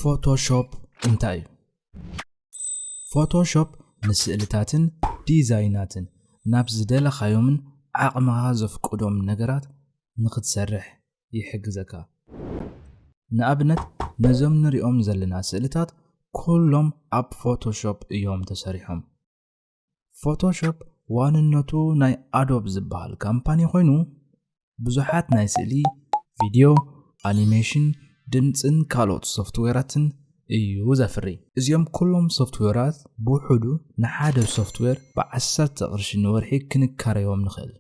ፎቶሾፕ እንታይ እዩ? ፎቶሾፕ ንስእልታትን ዲዛይናትን ናብ ዝደለኻዮምን ዓቕምኻ ዘፍቅዶም ነገራት ንኽትሰርሕ ይሕግዘካ። ንኣብነት፣ ነዞም ንሪኦም ዘለና ስእልታት ኩሎም ኣብ ፎቶሾፕ እዮም ተሰሪሖም። ፎቶሾፕ ዋንነቱ ናይ ኣዶብ ዝበሃል ካምፓኒ ኮይኑ፣ ብዙሓት ናይ ስእሊ፣ ቪድዮ፣ ኣኒሜሽን፣ ድምፅን ካልኦት ሶፍትዌራትን እዩ ዘፍሪ። እዚኦም ኩሎም ሶፍትዌራት ብውሕዱ ንሓደ ሶፍትዌር ብዓሰርተ ቅርሺ ንወርሒ ክንካረዮም ንኽእል።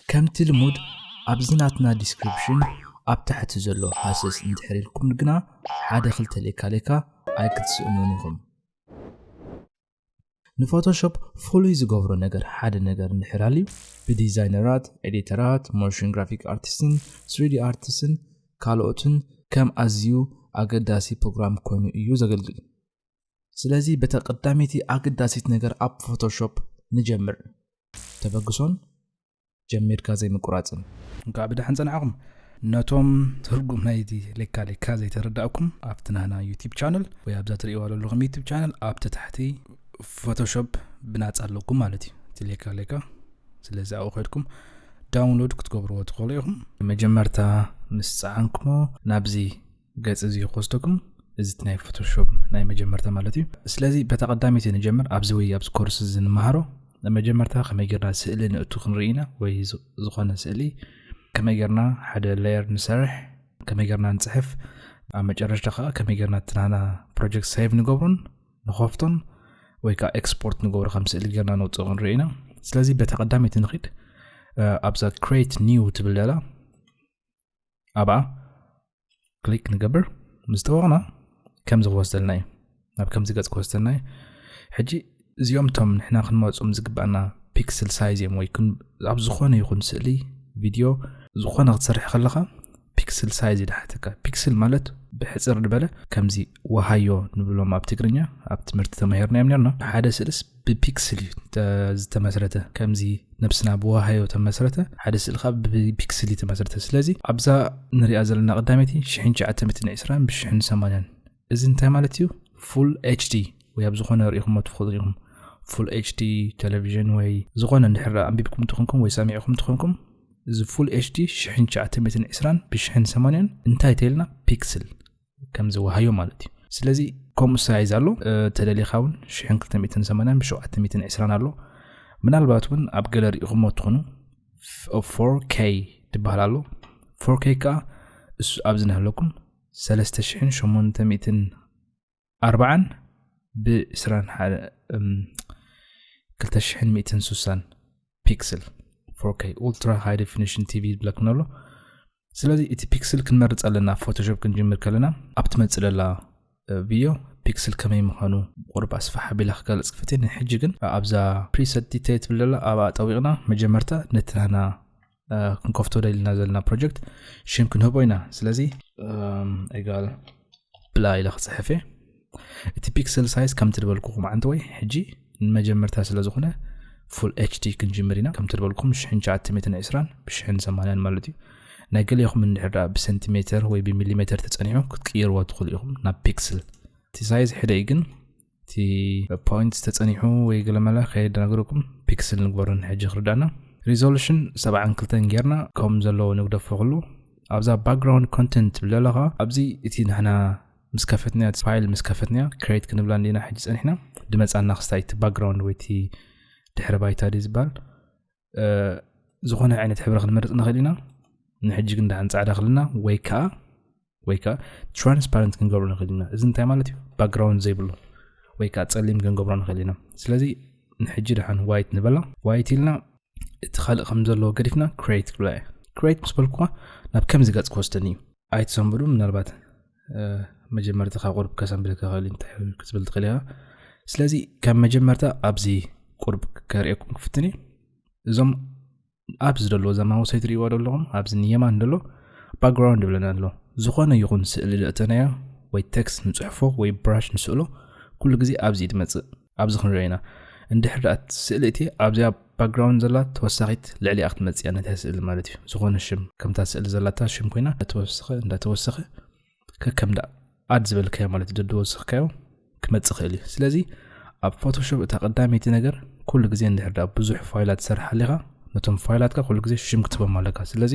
ከምቲ ልሙድ ኣብዚ ናትና ዲስክሪፕሽን ኣብ ታሕቲ ዘሎ ሃሰስ እንድሕር ኢልኩም ግና ሓደ ክልተ ሌካ ሌካ ኣይክትስእኑን ኢኹም። ንፎቶሾፕ ፍሉይ ዝገብሮ ነገር ሓደ ነገር እንድሕር ኣልዩ ብዲዛይነራት፣ ኤዲተራት፣ ሞሽን ግራፊክ ኣርቲስትን ስሪዲ ኣርቲስትን ካልኦትን ከም ኣዝዩ ኣገዳሲ ፕሮግራም ኮይኑ እዩ ዘገልግል። ስለዚ በታ ቀዳመይቲ ኣገዳሲት ነገር ኣብ ፎቶሾፕ ንጀምር። ተበግሶን ጀሚርካ ዘይምቁራጽን። እንኳዕ ብደሓን ጸናዕኹም። ነቶም ትርጉም ናይቲ ሌካ ሌካ ዘይተረዳእኩም ኣብቲ ናህና ዩቲብ ቻነል ወይ ኣብዛ ትርእይዋ ዘለኹም ዩቲብ ቻነል ኣብቲ ታሕቲ ፎቶሾፕ ብናጻ ኣለኩም ማለት እዩ እቲ ሌካ ሌካ። ስለዚ ኣብኡ ከድኩም ዳውንሎድ ክትገብርዎ ትኽእሉ ኢኹም። መጀመርታ ምስ ጸዓንኩሞ ናብዚ ገጽ እዚ ክወስደኩም። እዚ እቲ ናይ ፎቶሾፕ ናይ መጀመርታ ማለት እዩ። ስለዚ በታ ቀዳመይቲ ንጀምር። ኣብዚ ወይ ኣብዚ ኮርስ እዚ ንመሃሮ መጀመርታ ከመይ ጌርና ስእሊ ንእቱ ክንርኢ ኢና ወይ ዝ- ዝኾነ ስእሊ ከመይ ጌርና ሓደ ሌየር ንሰርሕ፣ ከመይ ጌርና ንጽሕፍ፣ ኣብ መጨረሽታ ከዓ ከመይ ጌርና እቲ ናህና ፕሮጀክት ሴቭ ንገብሮን ንኸፍቶን ወይ ከዓ ኤክስፖርት ንገብሮ ከም ስእሊ ጌርና ነውፅኦ ክንርኢ ኢና። ስለዚ በታ ቀዳመይቲ ንኺድ። ኣብዛ ክሬት ኒው ትብል ደላ ኣብኣ ክሊክ ንገብር። ምስ ጠወቕና ከምዚ ክወስደልና እዩ፣ ናብ ከምዚ ገጽ ክወስደልና እዩ። ሕጂ እዚኦም እቶም ንሕና ክንመርጾም ዝግባኣና ፒክስል ሳይዝ እዮም ወይ ክን- ኣብ ዝኾነ ይኹን ስእሊ፣ ቪድዮ፣ ዝኾነ ክትሰርሕ ከለኻ ፒክስል ሳይዝ ይድሓተካ። ፒክስል ማለት ብሕጽር ዝበለ ከምዚ ወሃዮ ንብሎም ኣብ ትግርኛ፣ ኣብ ትምህርቲ ተማሂርና እዮም ነርና። ሓደ ስእልስ ብፒክስል እዩ ተ- ዝተመስረተ። ከምዚ ነብስና ብወሃዮ ተመስረተ፣ ሓደ ስእሊ ካብ ብፒክስል እዩ ተመስረተ። ስለዚ ኣብዛ ንሪኣ ዘለና ቀዳመይቲ ሽሕን ትሽዓተ ሚእትን ዕስራን ብሽሕን ሰማንያን። እዚ እንታይ ማለት እዩ? ፉል ኤች ዲ ወይ ኣብ ዝኾነ ርኢኹሞ ትፈልጡ ኢኹም። ፉል ኤች ዲ ቴሌቪዥን ወይ ዝኾነ እንድሕር ኣንቢብኩም ትኾንኩም ወይ ሰሚዕኹም ትኾንኩም፣ እዚ ፉል ኤች ዲ ሽሕን ትሽዓተ ሚእትን ዕስራን ብሽሕን ሰማንያን እንታይ ተይልና ፒክስል ከም ዝወሃዮ ማለት እዩ። ስለዚ ከምኡ ሳይዝ ኣሎ። ተደሊኻ እውን ሽሕን ክልተ ሚእትን ሰማንያን ብሸውዓተ ሚእትን ዕስራን ኣሎ። ምናልባት እውን ኣብ ገለ ርኢኹሞ ትኾኑ ፎር ኬ ዝበሃል ኣሎ። ፎር ኬ ከዓ እሱ ኣብዚ ናህለኩም ሰለስተ ሽሕን ሸሞንተ ሚእትን ኣርባዓን ብዕስራን ሓደ ክልተ ሽሕን ሚእትን ሱሳን ፒክስል ፎር ኬ ኡልትራ ሃይ ዴፊኒሽን ቲቪ ይብለኩም ኣሎ። ስለዚ እቲ ፒክስል ክንመርጽ ኣለና። ፎቶሾፕ ክንጅምር ከለና ኣብ ትመጽእ ዘላ ቪድዮ ፒክስል ከመይ ምዃኑ ቁርብ ኣስፋሕ ኣቢለ ክገልጽ ክፍትን። ሕጂ ግን ኣብዛ ፕሪሰት ዲቴል ትብል ዘላ ኣብኣ ጠዊቕና መጀመርታ ነቲ ናህና ክንከፍቶ ደሊና ዘለና ፕሮጀክት ሽም ክንህቦ ኢና። ስለዚ ኤጋል ብላ ኢለ ክጽሕፍ እየ። እቲ ፒክስል ሳይዝ ከምቲ ዝበልኩኹም ዓንተ ወይ ሕጂ ንመጀመርታ ስለ ዝኾነ ፉል ኤች ዲ ክንጅምር ኢና። ከምቲ ዝበልኩም ሽሕን ትሽዓተ ሚእትን ዕስራን ብሽሕን ሰማንያን ማለት እዩ። ናይ ገሊኹም እንድሕር ደኣ ብሰንቲሜተር ወይ ብሚሊሜተር ተጸኒሑ ክትቅይርዎ ትኽእሉ ኢኹም ናብ ፒክስል። እቲ ሳይዝ ሕደ እዩ ግን እቲ ፖይንት ተጸኒሑ ወይ ገለመለ ከየደናግረኩም ፒክስል ንግበሮ ንሕጂ ክርዳእና። ሪዞሉሽን ሰብዓን ክልተን ጌርና ከም ዘለዎ ንግደፎ ኩሉ። ኣብዛ ባክግራውንድ ኮንተንት ትብል ዘለኻ ኣብዚ እቲ ንሕና ምስ ከፈትናያ ፋይል ምስ ከፈትናያ ክሬት ክንብላ እንዲና ሕጂ ጸኒሕና ድመጻና ክስታይ እቲ ባክግራውንድ ወይ እቲ ድሕረ ባይታ ድዩ ዝበሃል ዝኾነ ዓይነት ሕብሪ ክንመርጽ ንኽእል ኢና። ንሕጂ ግን ደሓን ጻዕዳ ክልና ወይ ከዓ ወይ ከዓ ትራንስፓረንት ክንገብሮ ንኽእል ኢና። እዚ እንታይ ማለት እዩ? ባክግራውንድ ዘይብሉ ወይ ከዓ ጸሊም ክንገብሮ ንኽእል ኢና። ስለዚ ንሕጂ ደሓን ዋይት ንበላ። ዋይት ኢልና እቲ ካልእ ከም ዘለዎ ገዲፍና ክሬት ክብላ እየ። ክሬት ምስ በልኩዋ ናብ ከምዚ ገጽ ክወስደኒ እዩ። ኣይትሰንብዱ፣ ምናልባት መጀመርታ ካብ ቁርብ ከሰንብድ ክኽእል እንታይ ክትብል ትኽእል ኢኻ። ስለዚ ካብ መጀመርታ ኣብዚ ቁርብ ከርእየኩም ክፍትን እየ። እዞም ኣብዚ ዘሎ እዛ ማውሰይ ትርእይዋ ዘለኹም ኣብዚ ንየማን ዘሎ ባክግራውንድ ይብለና ኣሎ። ዝኾነ ይኹን ስእሊ ዘእተናዮ ወይ ቴክስት ንጽሕፎ ወይ ብራሽ ንስእሎ ኩሉ ግዜ ኣብዚ እዩ ዝመጽእ። ኣብዚ ክንሪኦ ኢና። እንድሕር ደኣ ስእሊ እቲ ኣብዚኣ ባክግራውንድ ዘላ ተወሳኺት ልዕሊኣ ክትመጽእ እያ ነታ ስእሊ ማለት እዩ። ዝኾነ ሽም ከምታ ስእሊ ዘላታ ሽም ኮይና እንዳተወሰኸ እንዳተወሰኸ ከከም ዳ ኣድ ዝበልካዮ ማለት እዩ፣ ደድወሰኽካዮ ክመጽእ ይኽእል እዩ። ስለዚ ኣብ ፎቶሾፕ እታ ቀዳመይቲ ነገር ኩሉ ግዜ እንድሕር ዳ ብዙሕ ፋይላት ትሰርሕ ኣለኻ፣ ነቶም ፋይላትካ ኩሉ ግዜ ሽም ክትቦም ኣለካ። ስለዚ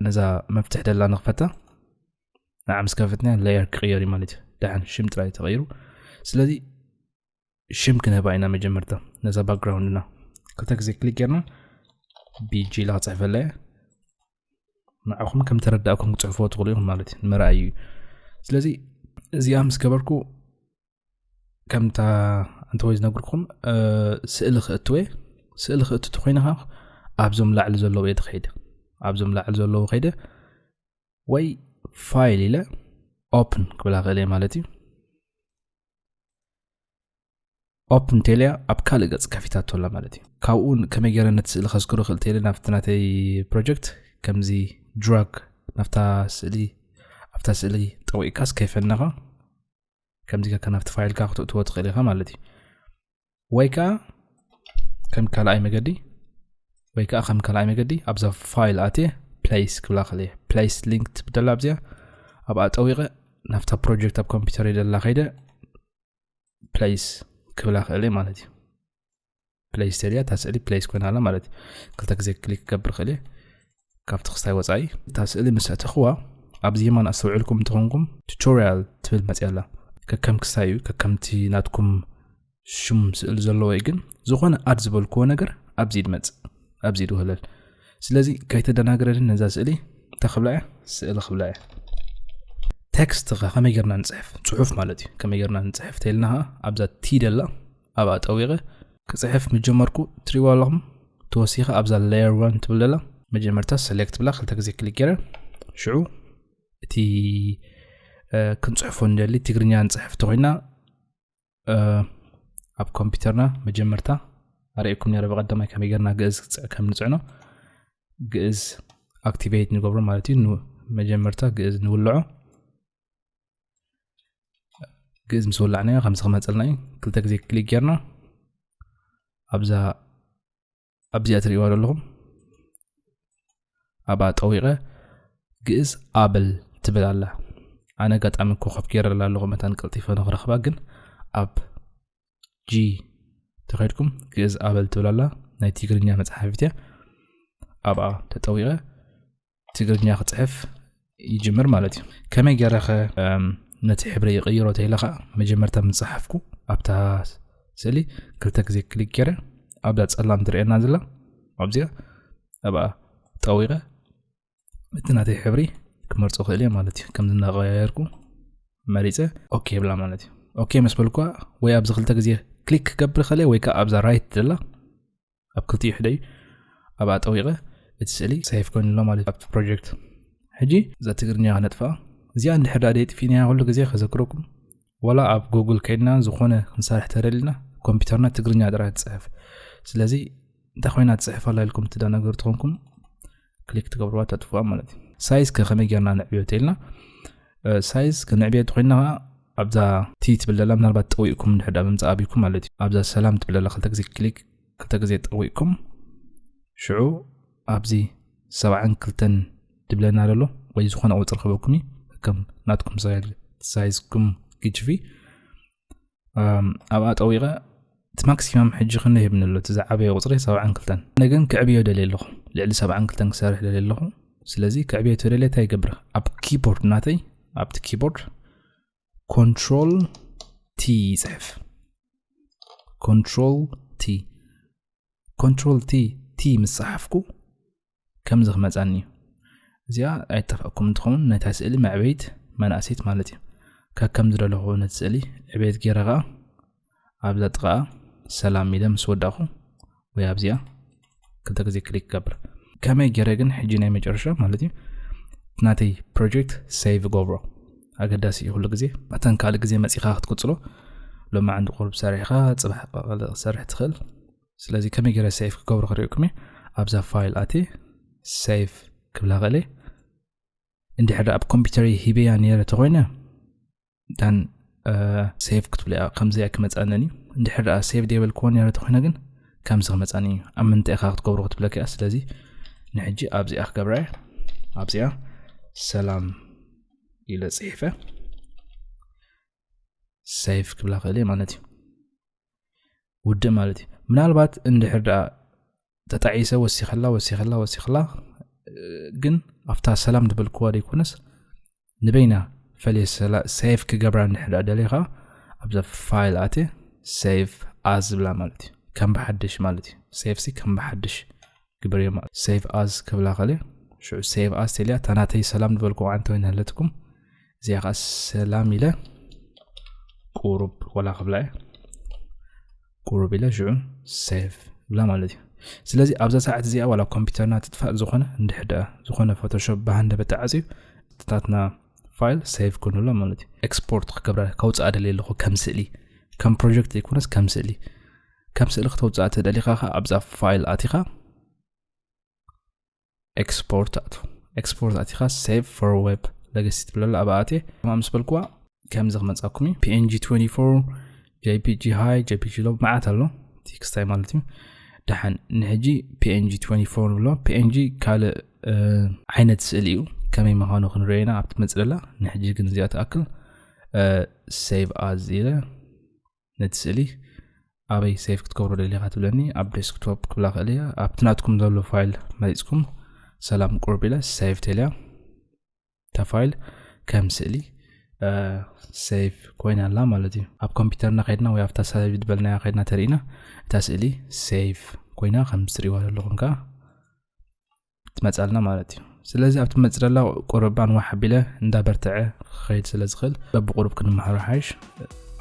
ነዛ መፍትሕ ደላ ንኽፈታ ንዓ ምስ ከፈትና ሌየር ክቕየር እዩ ማለት እዩ። ደሓን ሽም ጥራይ ተቐይሩ። ስለዚ ሽም ክንህባ ኢና መጀመርታ ነዛ ባክግራውንድና። ክልተ ግዜ ክሊክ ጌርና ቢጂ ኢላ ክጽሕፈላ እየ። ንዓኹም ከም ተረዳእኩም ክጽሕፍዎ ትኽእሉ ኢኹም ማለት እዩ፣ ንመርኣይ እዩ። ስለዚ እዚኣ ምስ ገበርኩ ከምታ እንተወይ ዝነግርኩም ስእሊ ክእትወ ስእሊ ክእትቱ ኮይንኻ ኣብዞም ላዕሊ ዘለዉ እየ ትኸይደ ኣብዞም ላዕሊ ዘለዉ ከይደ ወይ ፋይል ኢለ ኦፕን ክብላ ክእል እየ ማለት እዩ። ኦፕን ቴልያ ኣብ ካልእ ገጽ ከፊታቶ ኣላ ማለት እዩ። ካብኡ ከመይ ገይረ ነቲ ስእሊ ከዝክሮ ክእል ቴለ ናብቲ ናተይ ፕሮጀክት ከምዚ ድራግ ናብታ ስእሊ ኣብታ ስእሊ ጠዊቅካስ ከይፈነኻ ከምዚ ከካ ናብቲ ፋይልካ ክትእትዎ ትኽእል ኢኻ ማለት እዩ። ወይ ከዓ ከም ካልኣይ መገዲ ወይ ከዓ ከም ካልኣይ መገዲ ኣብዛ ፋይል ኣትየ ፕሌስ ክብላ ክእል እየ። ፕሌስ ሊንክ ትብደላ ኣብዚኣ ኣብኣ ጠዊቀ ናብታ ፕሮጀክት ኣብ ኮምፒውተር ይደላ ከይደ ፕሌስ ክብላ ክእል እየ ማለት እዩ። ፕሌስ ተሪያ እታ ስእሊ ፕሌስ ኮይና ኣላ ማለት እዩ። ክልተ ግዜ ክሊክ ክገብር ክእል እየ ካብቲ ክስታይ ወፃኢ። እታ ስእሊ ምስ ኣእተኽዋ ኣብዚ የማን ኣስተውዕልኩም እንተኾንኩም ቱቶሪያል ትብል መፅያ ኣላ። ከከም ክስታይ እዩ፣ ከከምቲ ናትኩም ሽም ስእሊ ዘለዎ እዩ፣ ግን ዝኾነ ኣድ ዝበልክዎ ነገር ኣብዚ ድመፅእ ኣብዚ ድውህለል። ስለዚ ከይተደናግረድን ነዛ ስእሊ እንታይ ክብላ እያ? ስእሊ ክብላ እያ። ቴክስት ከ ከመይ ጌርና ንፅሕፍ? ፅሑፍ ማለት እዩ። ከመይ ጌርና ንፅሕፍ ተይልና ከ ኣብዛ ቲ ደላ ኣብኣ ጠዊቐ ክፅሕፍ ምጀመርኩ ትሪእዋ ኣለኹም። ተወሲኸ ኣብዛ ሌየር ዋን ትብል ደላ መጀመርታ ሰሌክት ብላ ክልተ ግዜ ክሊክ ገይረ ሽዑ እቲ ክንፅሕፎ ንደሊ ትግርኛ ንፅሕፍ ተኮይና ኣብ ኮምፒውተርና መጀመርታ ኣርእየኩም ነረ ብቀዳማይ ከመይ ጌርና ግእዝ ከም ንፅዕኖ ግእዝ ኣክቲቬት ንገብሮ ማለት እዩ። መጀመርታ ግእዝ ንውልዖ። ግእዝ ምስ ወላዕናዮ ከምዚ ክመፀልና እዩ። ክልተ ግዜ ክሊክ ጌርና ኣብዛ ኣብዚኣ ትሪእዋ ዘለኹም ኣብኣ ጠዊቐ ግእዝ ኣበል ትብል ኣላ። ኣነ ኣጋጣሚ ኮኸብ ገይረላ ኣለኹ መታን ቀልጢፈ ንኽረኽባ፣ ግን ኣብ ጂ ተኸድኩም ግእዝ ኣበል ትብል ኣላ። ናይ ትግርኛ መፅሓፊት እያ። ኣብኣ ተጠዊቐ ትግርኛ ክፅሕፍ ይጅምር ማለት እዩ። ከመይ ገይረ ኸ ነቲ ሕብሪ ይቕይሮ ተይለ ከዓ መጀመርታ ምፅሓፍኩ ኣብታ ስእሊ ክልተ ግዜ ክሊክ ገይረ ኣብዛ ፀላም ትርእየና ዘላ ኣብዚኣ ኣብኣ ጠዊቐ እቲ ናተይ ሕብሪ ክመርፆ ክእል እየ ማለት እዩ። ከምዚ እናቀያየርኩ መሪፀ ኦኬ ይብላ ማለት እዩ። ኦኬ ምስ በልኳ ወይ ኣብዚ ክልተ ግዜ ክሊክ ክገብር ከለ ወይ ከዓ ኣብዛ ራይት ዘላ ኣብ ክልቲኡ ሕደ እዩ ኣብኣ ጠዊቐ እቲ ስእሊ ሴፍ ኮይኑ ኣሎ ማለት ኣብቲ ፕሮጀክት። ሕጂ እዛ ትግርኛ ክነጥፍኣ እዚኣ እንድሕር ደኣ ደይጥፊእናያ ኩሉ ግዜ ከዘክረኩም ዋላ ኣብ ጉግል ከይድና ዝኾነ ክንሰርሕ ተደሊና ኮምፒውተርና ትግርኛ ጥራይ ትፅሕፍ። ስለዚ እንታይ ኮይና ትፅሕፍ ኣላ ኢልኩም ትደናገሩ ትኾንኩም ክሊክ ትገብርዋ ተጥፍዋ ማለት እዩ። ሳይዝ ከ ከመይ ጌርና ንዕብዮ ተኢልና ሳይዝ ክንዕብዮ ተኮይና ከዓ ኣብዛ ቲ ትብል ዘላ ምናልባት ጠዊእኩም እንድሕር ደኣ ምምፃእ ኣቢኩም ማለት እዩ። ኣብዛ ሰላም ትብል ዘላ ክልተ ግዜ ክሊክ ክልተ ግዜ ጠዊእኩም ሽዑ ኣብዚ ሰብዓን ክልተን ድብለና ዘሎ ወይ ዝኾነ ቁፅሪ ክበኩም እዩ ከም ናትኩም ሳይዝኩም ግጅፊ ኣብኣ ጠዊቐ እቲ ማክሲማም ሕጂ ክንደ ሂብኒ ኣሎ እቲ ዝዓበየ ቁፅሪ ሰብዓን ክልተን። ኣነ ግን ክዕብዮ ደልየ ኣለኹ፣ ልዕሊ ሰብዓን ክልተን ክሰርሕ ደልየ ኣለኹ። ስለዚ ክዕብዮ ተደልየ እንታይ ይገብር? ኣብ ኪቦርድ ናተይ ኣብቲ ኪቦርድ ኮንትሮል ቲ ይፅሕፍ። ኮንትሮል ቲ ኮንትሮል ቲ ቲ ምስ ፀሓፍኩ ከምዚ ክመፃኒ እዩ። እዚኣ ኣይጠፍኣኩም እንትኸውን ናይታ ስእሊ መዕበይት መናእሰይት ማለት እዩ። ከከም ዝደለኹ ነቲ ስእሊ ዕቤት ገይረ ከዓ ኣብዛ ጥቓ ሰላም ኢለ ምስ ወዳእኹ ወይ ኣብዚኣ ክልተ ግዜ ክሊክ ገብር። ከመይ ገይረ ግን ሕጂ ናይ መጨረሻ ማለት እዩ ናተይ ፕሮጀክት ሴቭ ገብሮ ኣገዳሲ እዩ። ኩሉ ግዜ መተን ካልእ ግዜ መፂኻ ክትቅፅሎ ሎማዓንቲ ቁሩብ ሰሪሕኻ ፅባሕ ካልእ ክትሰርሕ ትኽእል። ስለዚ ከመይ ገይረ ሴቭ ክገብሮ ክርእየኩም እየ። ኣብዛ ፋይል ኣትየ ሴቭ ክብላ ክእለ። እንድሕር ኣብ ኮምፒውተር ሂበያ ነይረ ተኮይነ እታን ሴቭ ክትብለያ ከምዚኣ ክመፃነን እዩ። እንድሕር ደኣ ሴቭ ደይበልክዎ ነይረ ተኮይነ ግን ከምዚ ክመፃኒ እዩ። ኣብ ምንታይ ኢኻ ክትገብሮ ክትብለካ እያ። ስለዚ ንሕጂ ኣብዚኣ ክገብራ እየ። ኣብዚኣ ሰላም ኢለ ጽሒፈ save ክብላ ክእል ማለት እዩ። ውድእ ማለት እዩ። ምናልባት እንድሕር ደኣ ተጣዒሰ ወሲኸላ ወሲኸላ ወሲኸላ ግን ኣብታ ሰላም ዝበልክዋ ዘይኮነስ ንበይና ፈልየ save ክገብራ እንድሕር ደኣ ደሊኻ ኣብዛ file ኣትየ save as ዝብላ ማለት እዩ። ከም ብሓድሽ ማለት እዩ። Save ሲ ከም ብሓድሽ ግበር እየ ማለት save as ክብላ ከለ ሽዑ save as ተልያ ታናተይ ሰላም ዝበልክዋ ዓንተወይ ነህለትኩም እዚኣ ከዓ ሰላም ኢለ ቁሩብ ወላ ክብላ እየ ቁሩብ ኢለ ሽዑ save ብላ ማለት እዩ። ስለዚ ኣብዛ ሰዓት እዚኣ ዋላ ኮምፒውተርና ትጥፋእ ዝኾነ እንድሕር ደኣ ዝኾነ ፎቶሾፕ ባህን ደበ ተዓፅዩ ናትና file save ክንብሎ ማለት እዩ። ኤክስፖርት ክገብራ ከውፅኣ ደልየ ኣለኹ ከም ስእሊ ከም ፕሮጀክት ዘይኮነስ ከም ስእሊ ከም ስእሊ ክተውፅኣ ተደሊኻ ከዓ ኣብዛ file ኣቲኻ ኤክስፖርት ኣቱ ኤክስፖርት ኣቲኻ save for web legacy ትብለላ ኣብኣ ኣትየ ምስ በልክዋ ከምዚ ክመፃኩም እዩ። png twenty-four jpg high jpg low መዓት ኣሎ ቴክስታይ ማለት እዩ። ደሓን ንሕጂ png twenty-four ንብሎ png ካልእ ዓይነት ስእሊ እዩ ከመይ ምዃኑ ክንርእየና ኣብቲ መፅለላ ንሕጂ ግን እዚኣ ትኣክል save as ኢለ ነቲ ስእሊ ኣበይ save ክትገብሮ ደሊኻ ትብለኒ ኣብ desktop ክብላ ክእል እያ ኣብቲ ናትኩም ዘሎ file መሪፅኩም ሰላም ቁርብ ኢለ save ተልያ እታ file ከም ስእሊ save ኮይና ኣላ ማለት እዩ። ኣብ ኮምፒውተርና ከድና ወይ ኣብታ save ዝበልናያ ከድና ተርእና እታ ስእሊ save ኮይና ከም ትሪእዋ ዘለኹም ከዓ ትመፃልና ማለት እዩ። ስለዚ ኣብቲ መፅለላ ቁርባን ዋሕ ኣቢለ እንዳበርትዐ ክኸይድ ስለ ዝኽእል በብቁሩብ ክንመሃሮ ሓይሽ።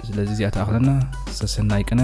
ስለዚ እዚኣ ተኣኽለና ሰሰናይ ቅነ